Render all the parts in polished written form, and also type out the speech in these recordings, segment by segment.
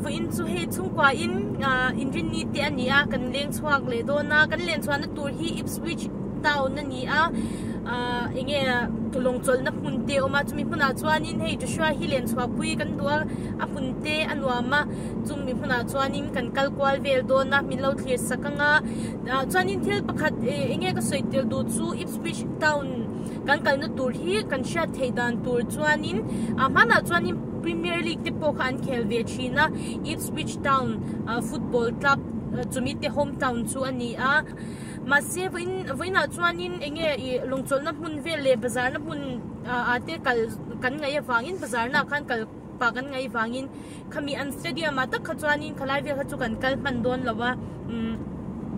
Vawiin chu hei chhungkua in inrinni te a ni a kan leng chhuak leh dawn a kan len chhuahna tur hi Ipswich town a ni a eng nge lawng chawlhna hmun te a awm a chumi hmunah chuanin hei Joshua hi len chhuah pui kan duh a a hmun te a nuam a chumi hmunah chuanin kan kal kual vel dawn a min lo thlir sak ang a chuanin thil pakhat eng nge ka sawi tel duh chu Ipswich town kan kalna tur hi kan hriat theih dan tur chuanin a hmanah chuanin Premier League te pawh kha an khel ve thin a Ipswich Town football club chumi te home town chu a ni a mahse vawiin vawiinah chuanin eng nge ih lawngchawlhna hmun vel leh bazar na hmun ah te kal kan ngaih avangin bazar na ah khan kal pah kan ngaih avangin khami an stadium ah tak kha chuanin khalai vel kha chu kan kal hman dawn lo a umm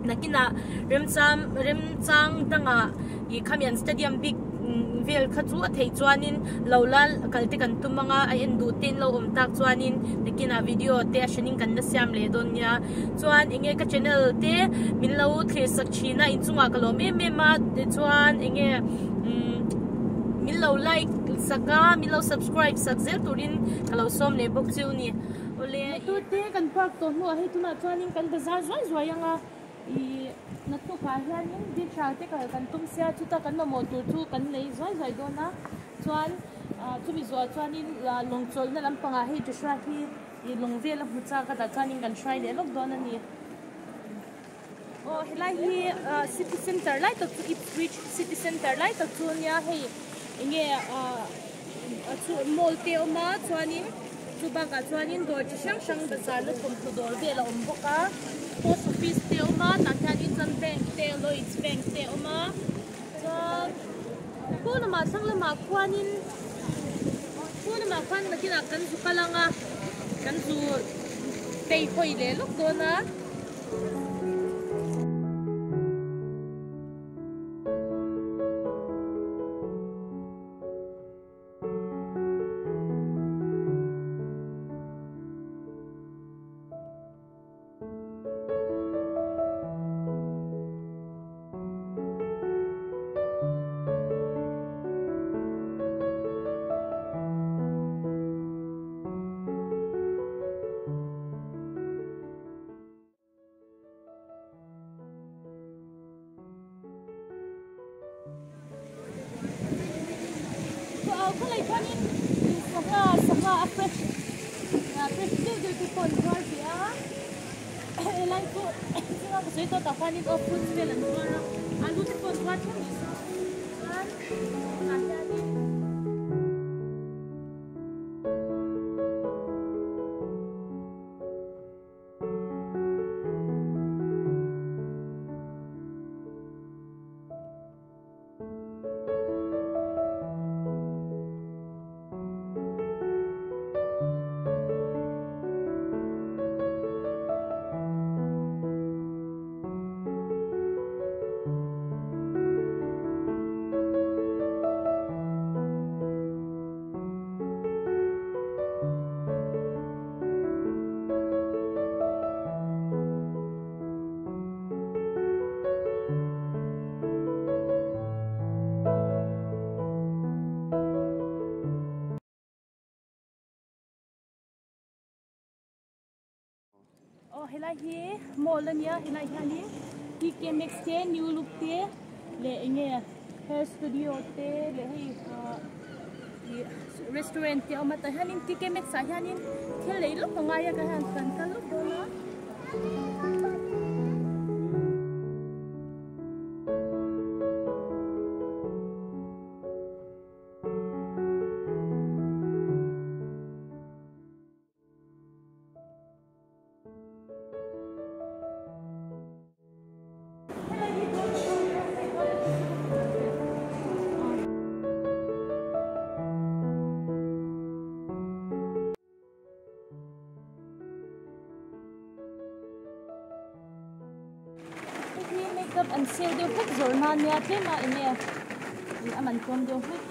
nakinah remchang remchang dangah ih khami an stadium bik vel kha chu a theih chuanin lo la kal te kan tum anga a en duh te in lo awm tak chuanin nakinah video te a hrenin kan la siam leh dawn nia chuan eng nge ka channel te min lo thlir sak thin a inchungah ka lawm em em a tichuan eng nge umm min lo like sak a min lo subscribe sak zel turin ka lo sawm leh bawk chiu ni awle motor te kan park tawh hnuah hei tunah chuanin kan bazar zuai zuai ang a ih naktukah hianin beach ah te kal kan tum sia chuta kan mamawh tur chu kan lei zuai zuai dawn a chuan ah chumi zawhah chuanin lawng chawlhna lampangah hei Joshua hi ih lawng vel a hmu chak a tah chuanin kan hruai leh lawk dawn a ni. Aw helai hi ah city center lai tak chu Ipswich city center lai tak chu ania hei enge ah chu mall te a awm a chuanin chu bakah chuanin dawr chi hrang hrang bazar na thawmhnaw dawr vel a awm bawk a post office te a awm a tah hianin chuan bank te Lloyds bank te a awm a chuan pawn lamah thlang lamah khuanin pawn lamah khuan nakinah kan zu kal ang a kan zu phei hawi leh lawk dawn a. Khawlai chuanin sangha sangha a fresh a fresh deuh deuh te pawh an zuar ve a helai chu chunga ka sawi tawh tak khanin aw fruits vel an zuar a alu te pawh an zuar theuh ni saw chuan tah hianin. Aw helai hi mall a nia helai hianin TK Maxx te new look te leh eng nge hair studio te leh hei ahh ih restaurant te a awm a tah hianin TK Maxx ah hianin thil lei lawk a ngai a ka hian kan kal lawk dawn a. Hei hi makeup an sale deuh hlek zawrh na ania tlem a enge a man tlawm deuh hlek.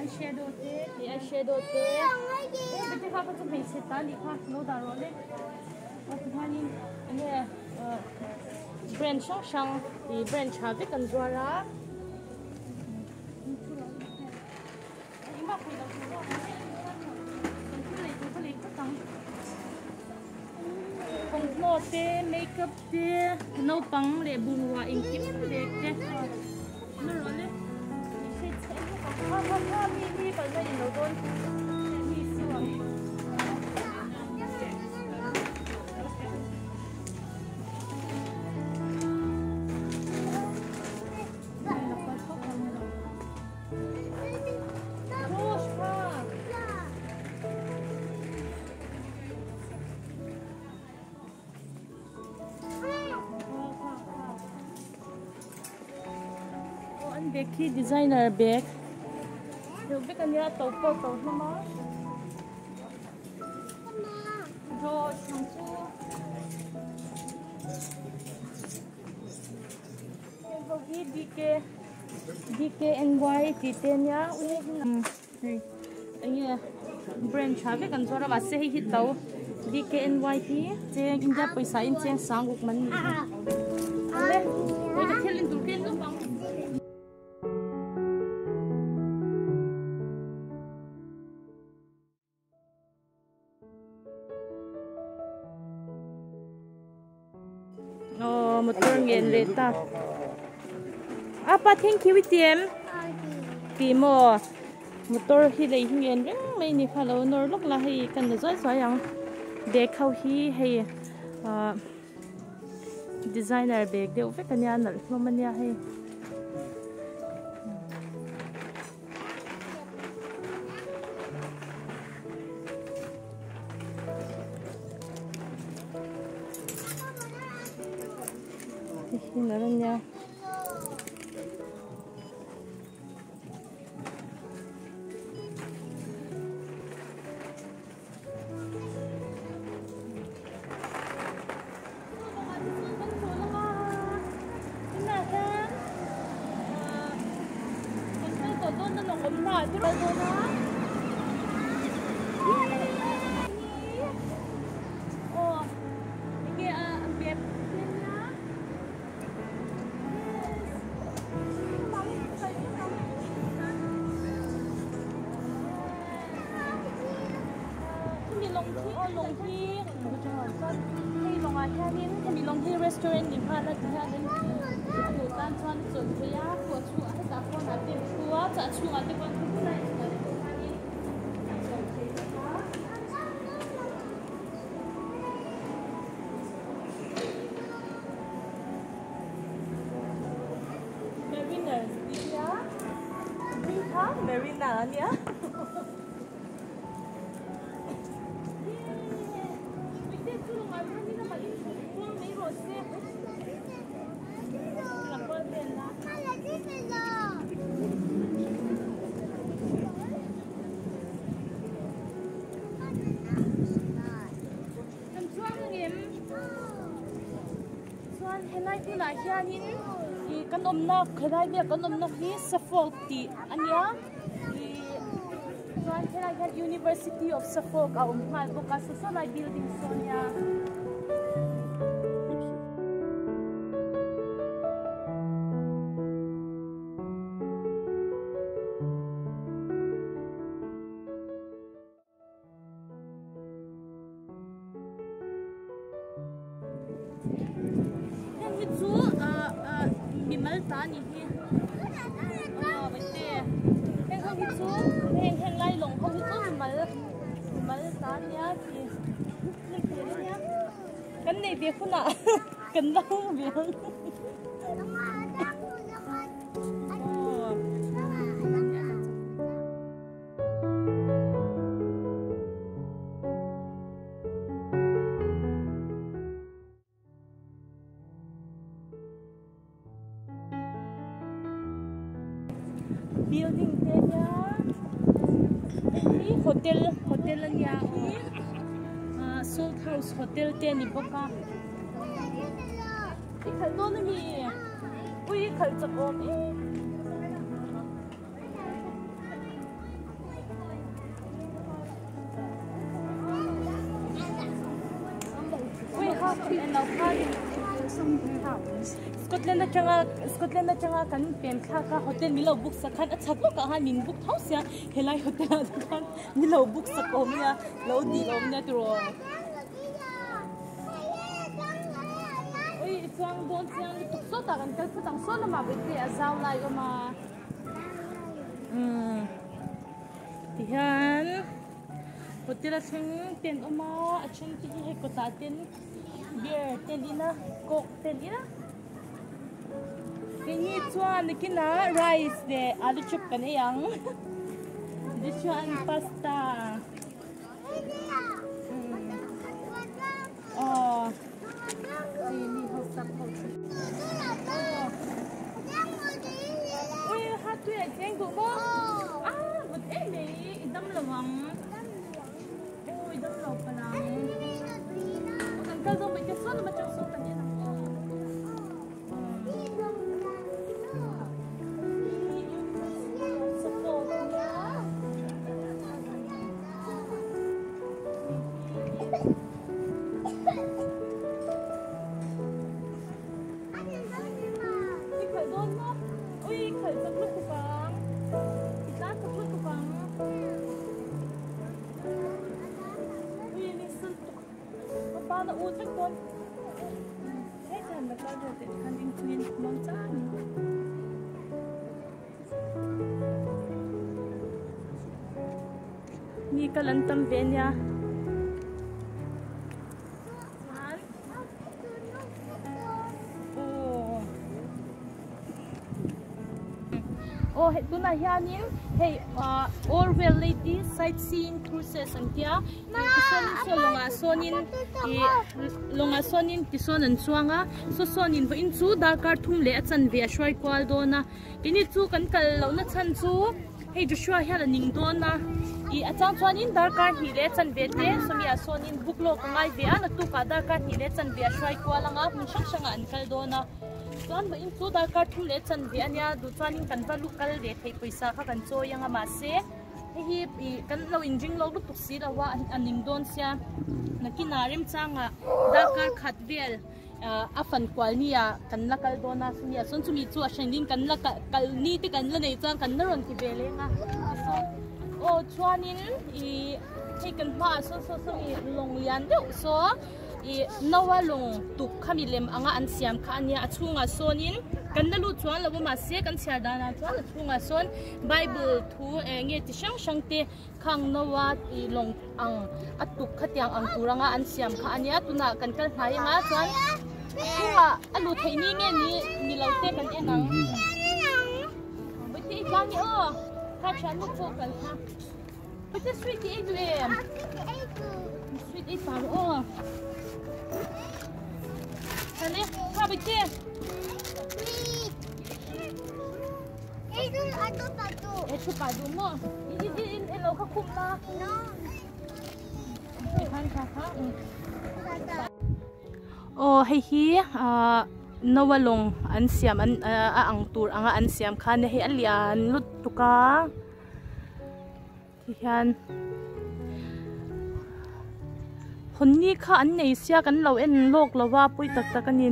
Eyeshadow te ih eyeshadow te kha kha chu hmeichhe ta anih kha lo dah rawh le. A tihianin enge ahh brand hrang hrang ih brand tha vek an zuar a. Thawmhnaw te makeup te naupang leh bungrua engkim bag te Aw an bag hi designer bag deuh vek ania to pawh to hlawm a Josh ang chu heng ho hi D_K D_K_N_Y tih te ania hei enge brand tha vek an zuar a mahse hei hi to D_K_N_Y hi cheng India pawisa in cheng sang ruk man ni awle hei ka thil in tur khi lawk ang. Aw motor ngen leh ta apa thank you i ti em ti maw motor hi lei hi ngen reng mai ni kha lo nawr lawk la hei kan la zuai zuai ang bag ho hi hei ah designer bag deuh vek ania nalh hlawm ania hei. Hei lawngah hianin hemi lawng hi restaurant ni nghal a ti hianin a luh tan chuan a chawlh theih a pawh chhuah hetah pawnah te an thu a chah chhungah te pawh an thu bul a inchungah te pawh hianin a chawlh theih bawk a. Mariners tih hi a hming kha Marina a nia. Chuan helai hmunah hianin ih kan awmna helai vel kan awmna hi Suffolk tih a nia. Ih chuan helai hian University of Suffolk a awm nghal bawk a saw saw lai building saw nia. Heng hi chu ah ah mimal ta a nih hi aw mate heng ho hi chu heng heng lai lawng ho hi chu mimal mimal ta a nia tih kan neih ve hunah kan la hung ve ang. Building te nia hei hi hotel hotel a nia hi ah salt house hotel te a ni bawk a i khalh dawn a mi ui i khalh chak awm em. Ui. Scotland atanga Scotland atanga kan pen thlak a hotel min lo book sak khan a chhak lawkah khan min book tho sia helai hotel ah te khan min lo book sak awm nia lo dil awm nia tiraw ui i chuang dawn chiang lutuk sawtah kan kal phawt ang saw lamah vawi a zau lai awm a umm tihian hotel a thleng te an awm a a then te hi hei kawtah ten beer te an in a coke te an in a keini chuan nakinah rice leh alu chop kan ei ang tichuan pasta aw ui ha tui a cheng duh maw a vawt em mai i dam lo ang ui dam lo palh ang kan kal dawn mai te sawn lam atang sawn kan en ang aw. Mi kal an tam ve nia. Aw hei tunah hianin hei ah Orwell Lady Sightseeing Cruises an tia tichuanin saw lawngah sawnin ih lawngah sawnin tisawn an chuang a saw sawnin vawiin chu darkar thum leh a chanve a hruai kual dawn a keini chu kan kal lohna chhan chu hei Joshua hian a ning dawn a ih a chang chuanin darkar hnih leh a chanve te sawmiah sawnin book lawk a ngai ve a naktukah darkar hnih leh a chanve a hruai kual ang a hmun hrang hrangah an kal dawn a chuan vawiin chu darkar thum leh a chanve a nia duh chuanin kan va lu kal ve theih pawisa kha kan chawi ang a mahse hei hi ih kan lo inring lawk lutuk si lo a a ning dawn sia nakinah remchangah darkar khat vel. A fan kual ni ah kan la kal dawn a chumi ah chuan chumi chu a hran in kan la kal ni te kan la neih chuan kan la rawn ti ve leng a tichuan aw chuanin ih hei kan hmaah sawn saw saw mi lawng lian deuh saw ih naua lawng tuk khami lem anga an siam kha ania a chhungah sawnin kan la lut chuan lo va mahse kan chhiar danah chuan a chhungah sawn bible thu eng nge chi hrang hrang te Khang Noa tih lawng ang a tuk khatiang ang tur anga an siam kha a nia tunah kan kal hnai anga chuan a chhungah a lut theih ni nge ni ni lo te kan en ang Bawihte i tlang ni aw kha thian nu pawh kal kha Bawihte sweet i ei duh em sweet ei pah rawh aw Kale kha Bawihte E thu pah duh maw? I i i lo kha khum la. Khan kha kha. Aw hei hi Noah lawng an siam an a ang tur anga an siam khan hei a lian lutuk a. Tihian hawnni kha an nei sia kan lo en lawk lo va pawi tak tak a ni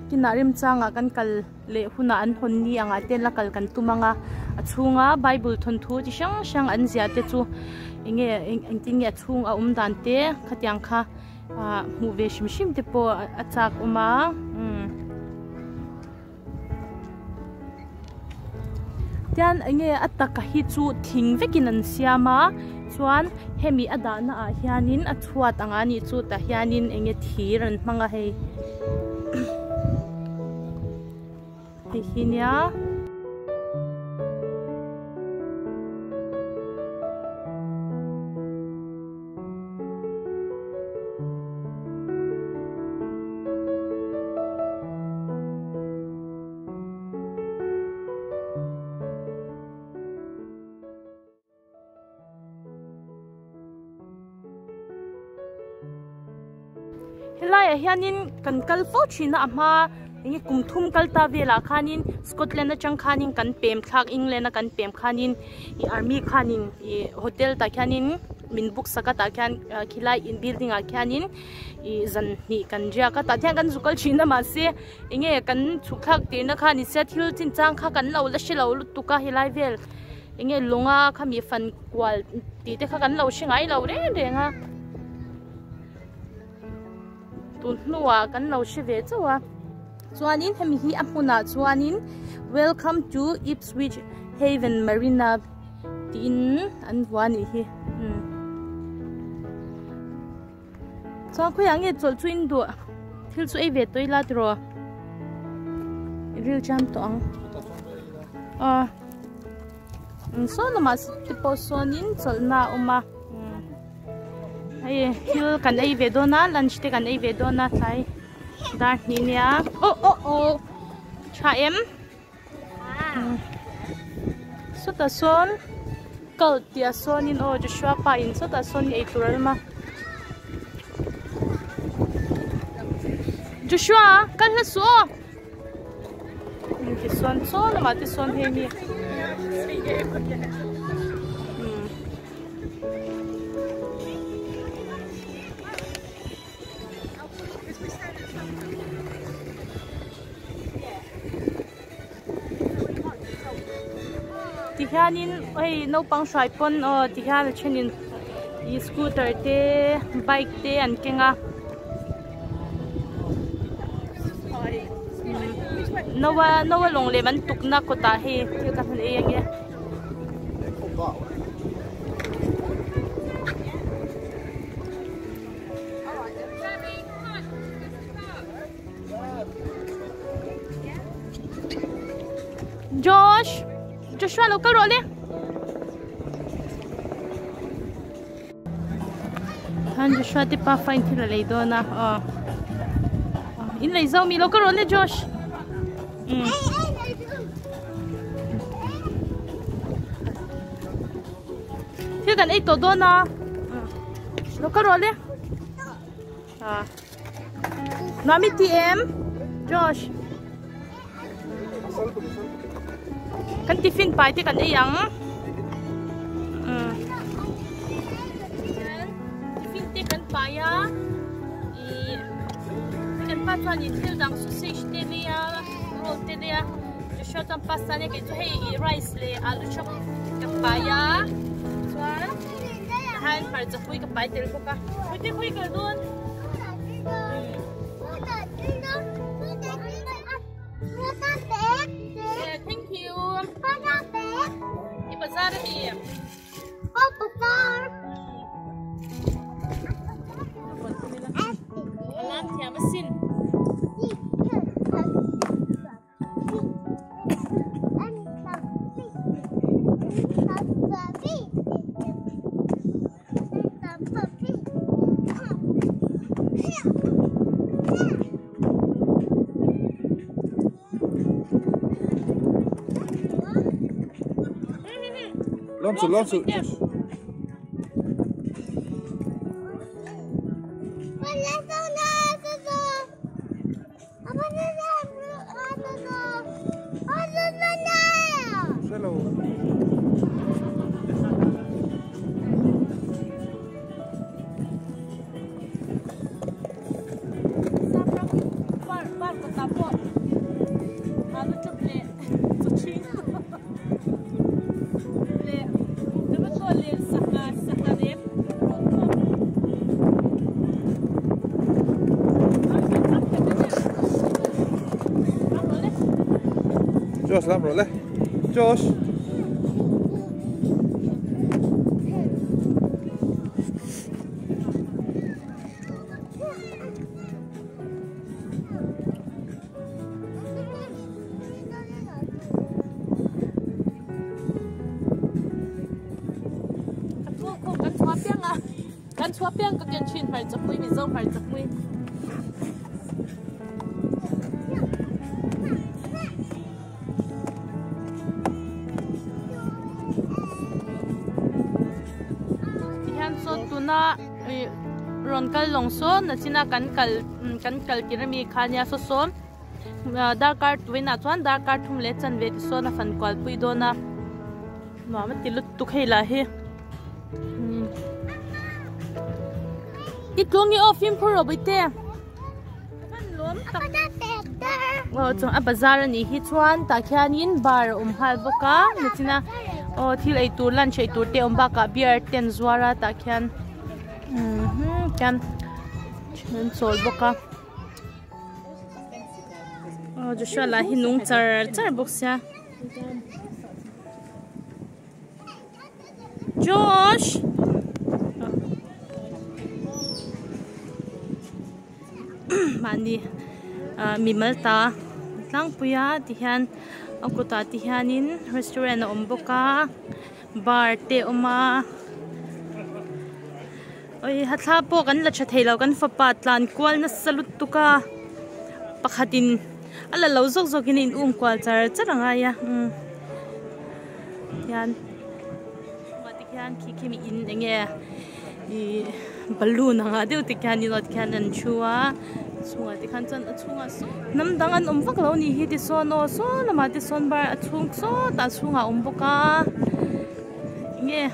kinah remchangah kan kal leh hunah an hawnni angah te la kal kan tum ang a a chhunga bible thawnthu chi hrang hrang an ziah te chu eng nge engtin nge a chhung a awm dan te khatiang kha ah hmuh ve hrim hrim te pawh a chak awm a umm. Tian enge a taka hi chu thing vekin an siam a chuan hemi a dahna ah hianin a chhuat ang a nih chu tah hianin enge thir an hmang a hei hei hi nia. Helaiah hianin kan kal fo thin a a hma enge kum thum kal ta velah khanin Scotland atang khanin kan pem thlak England a kan pem khanin ih army khanin ih hotel tah khianin. min book sak a tah khian khilai in building ah khianin ih zan hnih kan riak a tah hian kan zu kal thin a mahse enge kan chhuk thlak tirna kha ni sia thil chin chang kha kan lo la hre lo lutuk a helai vel enge lawnga khami fan kual tih te kha kan lo hre ngai lo reng reng a tun hnuah kan lo hre ve chauh a chuanin hemi hi a hmunah chuanin welcome to Ipswich Haven Marina tiin an vuah a nih hi umm chuan khawiah nge chawlh chu in duh thil chu ei ve tawh ila tiraw i ril jam tawh ang aw saw lamah te pawh sawnin chawlhna a awm a. Hei thil kan ei ve dawn a lunch te kan ei ve dawn a tlai dar hnih nia oh oh oh tha em sawtah sawn cult tih ah sawnin aw Joshua pa in sawtah sawn ei tur a rem a Joshua kal hla suh aw. Tichuan chaw lamah te sawn hei hi Tihianin hei naupang hruai pawn aw tihian a thenin ih scooter te bike te an keng a. Noa noa lawng lem an tukna kawtah hei thil ka han ei ange. Josh Joshua lo kal rawh le. Khan Joshua te pa fine thil a lei dawn a aw in lei zo mi lo ka rawn le Josh um thil kan ei tawh dawn a lo ka rawn le a nuam i ti em Josh Kan tiffin pai te kan ei ang. Tiffin te kan pai a. I kan pa chuan in thil dang sausage te lei a, roll te lei a. Joshua chuan pasta ania kei chu hei i rice leh alu chop ka pai a. Chuan tihian hmarcha pui ka pai tel bawk a. Khawi te khawi kal dawn. Thank you. I bazar a mi. A lam thiam a sin. Lom su lom su. Josh lam rawh le Josh Kan chhuah piang a kan chhuah piang ka ken thin hmarcha pui mizo hmarcha pui. Tihian saw tuna ih rawn kal lawng saw nachina kan kal kan kal tir ami kha nia saw saw darkar tuinah chuan darkar thum leh chanve te sawn a fan kual pui dawn a nuam a ti lutuk hei lah hi. I tlung i aw fimkhur rawh bawihte. Aw chuan a bazar a nih hi chuan tah khianin bar a awm nghal bawk a nichina aw thil ei tur lunch ei tur te a awm bakah beer te an zuar a tah khian khian an chawl bawk a aw Joshua lah hi nung char char bawk sia. Josh! Mahni ah mimal ta tlangpui a tihian a kawtah te hianin restaurant a awm bawk a bar te a awm a awii hathla pawh kan la tha theilo kan fapa tlan kual nasa lutuk a pakhatin a la lo zawk zawkin a in um kual char char a ngai a umm. Hian chungah te khian khi khi mi in eng nge ih balloon ang ah deuh te khian in aw tikhian an thu a chungah te khan chuan a chhungah sawn hnam dang an awm vak lo a nih hi tisawn aw saw lamah te sawn bar a chhung sawtah a chhungah a awm bawk a eng nge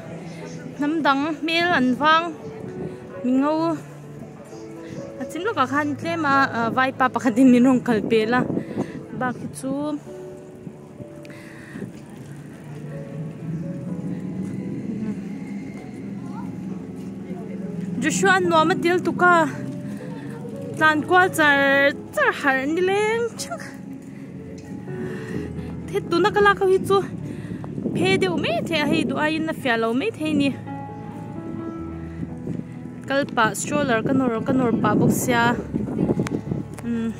hnam dang hmel an vang mingo a chin lawkah khan tlem a vaipa pakhatin min rawn kal pel a bak hi chu. Joshua an nuam a til tuk a tlan kual char char harh ni leng thak he tuna ka lak ho hi chu phe deuh mai thei a hei duh aiin a fiah lo mai thei a ni kal pah stroller ka nawr ka nawr pah bawk sia umm.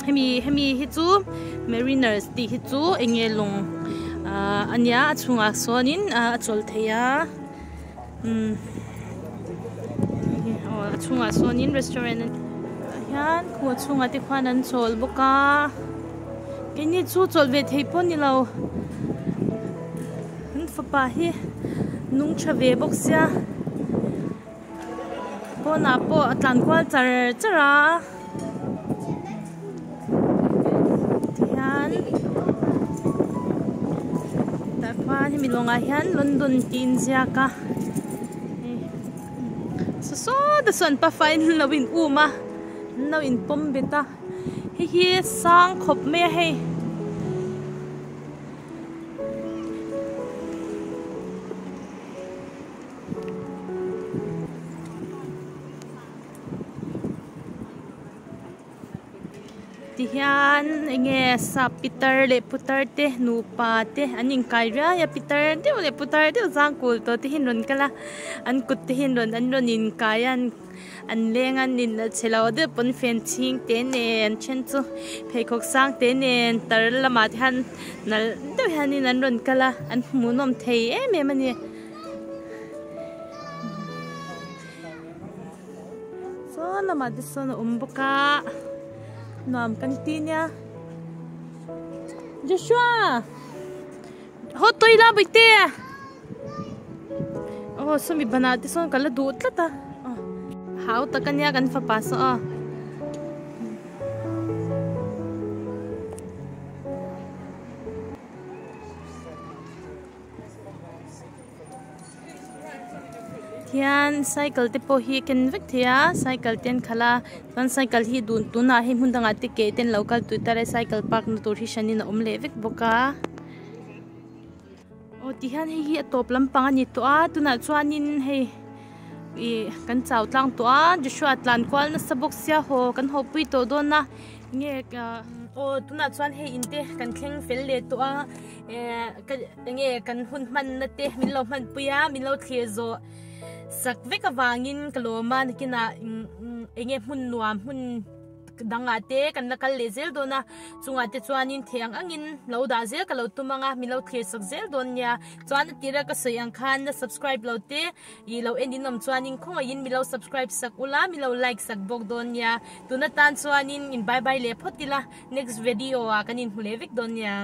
Hemi hemi hi chu mariners tih hi chu eng nge lawng ah a nia a chhungah sawnin a chawl thei a umm aw a chhungah sawnin restaurant ah hian khu a chhungah te khuan an chawl bawk a keini chu chawlh ve thei pawh a ni lo an fapa hi nung tha ve bawk sia. Pawnah pawh a tlan kual char char a tihian tah khuan hemi lawngah hian London tih a inziak a hei saw sawt a sawn an pafa in an lo in um a an lo in pawm bet a hei hi sang khawp mai a hei. Tihian enge sap pitar leh putar te nupa te an inkai riai a pitar deuh leh putar deuh zang kul tawh te hi an rawn kal a an kut te hi an rawn an rawn inkai a an leng a nin a chhe lo deuh pawn fen chhing te nen an then chu pheikhawk sang te nen tar lamah te hian nalh deuh hianin an rawn kal a an hmuhnawm thei em em a ni. Saw lamah te sawn a awm bawk a nuam kan ti nia Joshua haw tawih la bawihte aw sawmi banah te sawn ka la duh tlat a hau tak ania kan fapa saw a. Hian cycle te pawh hi a ken vek thei a cycle te an khalh a chuan cycle hi dun tunah hei hmun dangah te ke ten lo kal tui ta le cycle park na tur hi hranin a awm leh vek bawk a aw tihian hei hi a tawp lampang a ni tawh a tunah chuanin hei ih kan chau tlang tawh a Joshua tlan kual nasa bawk sia haw kan haw pui tawh dawn a nge aw tunah chuan hei in te kan thleng fel leh tawh a. Eh ka enge kan hun hmanna te min lo hmanpui a min lo thlir zawh sak vek avangin ka lawm a nakinah enge hmun nuam hmun dangah te kan la kal leh zel dawn a chungah te chuanin thei ang angin lo dah zel ka lo tum ang a min lo thlir sak zel dawn nia chuan a tira ka sawi ang khan na subscribe lo te ih lo en in awm chuanin khawngaihin min lo subscribe sak ula min lo like sak bawk dawn nia tuna tan chuanin in bye bye leh phawt ila next video ah kan inhmu leh vek dawn nia.